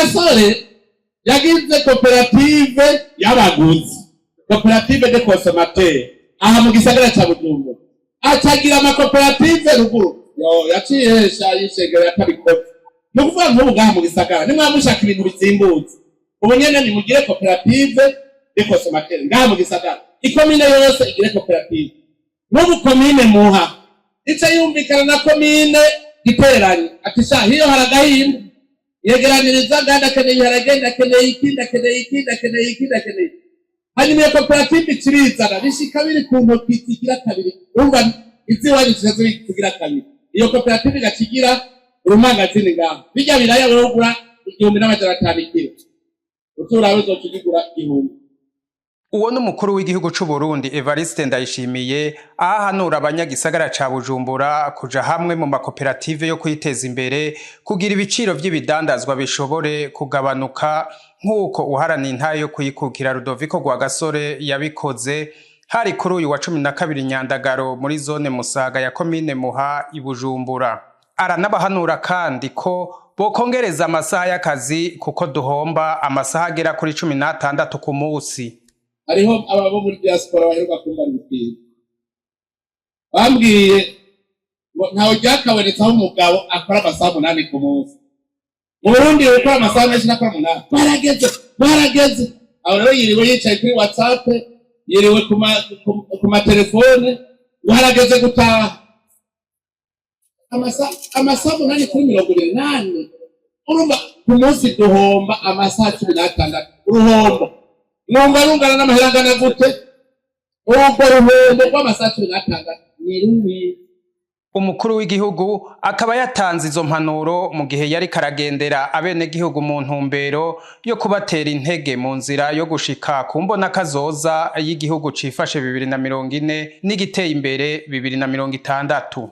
Rwagasore yagize koperative y'abaguzi, coopérative de consommateurs, aha mu gisagara ca Bujumbura, acagira amakoperative ruguru. Yo yaciye hesha yishengero yatabikoze. Ni ukuvuga nk'ubu ngaha mu gisagara, nimwaba mushaka ibintu bizimbutse, ubu nyene nimugire koperative de consommateurs ngaha mu gisagara, ikomine yose igire koperative. Nk'ubu komine Muha ica yumvikana na komine Giteranye ati: "Sha, hiyo hari agahimba, yegeraniriza nga, ndakeneye ibiharage, ndakeneye iki, ndakeneye iki, ndakeneye iki, ndakeneye iki." Hanyuma iyo koperative icirizana, bishika biri ku ntoki zigira kabiri. Urumva iziwanyu zica zigira kabiri, iyo koperative igaca igira urumangazini ngaho. Birya biraya wewe ugura 1500 ikiro, uturawe uzoca ugigura 1000. Uwo ni umukuru w'igihugu c'u Burundi Evariste Ndayishimiye, aho ahanura abanyagisagara ca Bujumbura kuja hamwe mu makoperative yo kwiteza imbere kugira ibiciro vy'ibidandazwa bishobore kugabanuka, nk'uko uharanira intahe yo kuyikukira Rudoviko Rwagasore yabikoze. Hari kuri uyu wa 12 Nyandagaro muri zone Musaga ya komine Muha i Bujumbura. Aranabahanura kandi ko bokongereza amasaha y'akazi, kuko duhomba amasaha agera kuri 16 ku musi. Hariho aba bo muri diaspora baheruka kumva ikintu bambwiye ngo ntawe ryakabonetse aho umugabo akora amasaha 8 ku munsi. Mu Burundi gukora amasaha menshi nakora 8, barageze barageze aho rero yiriwe yicaye kuri WhatsApp, yiriwe ku matelefone, ngo harageze gutaha. Amasaha 8 kuri 24, urumva ku munsi duhomba amasaha 16. Uruhombo mwumva rungana n'amahera angana gute? Urwo ruhombo rw'amasaha 16 ni rubi. Umukuru w'igihugu akaba yatanze izo mpanuro mu gihe yari karagendera abenegihugu mu ntumbero yo kubatera intege mu nzira yo gushika ku mbonakazoza y'igihugu cifashe 2040 n'igiteye imbere 2060.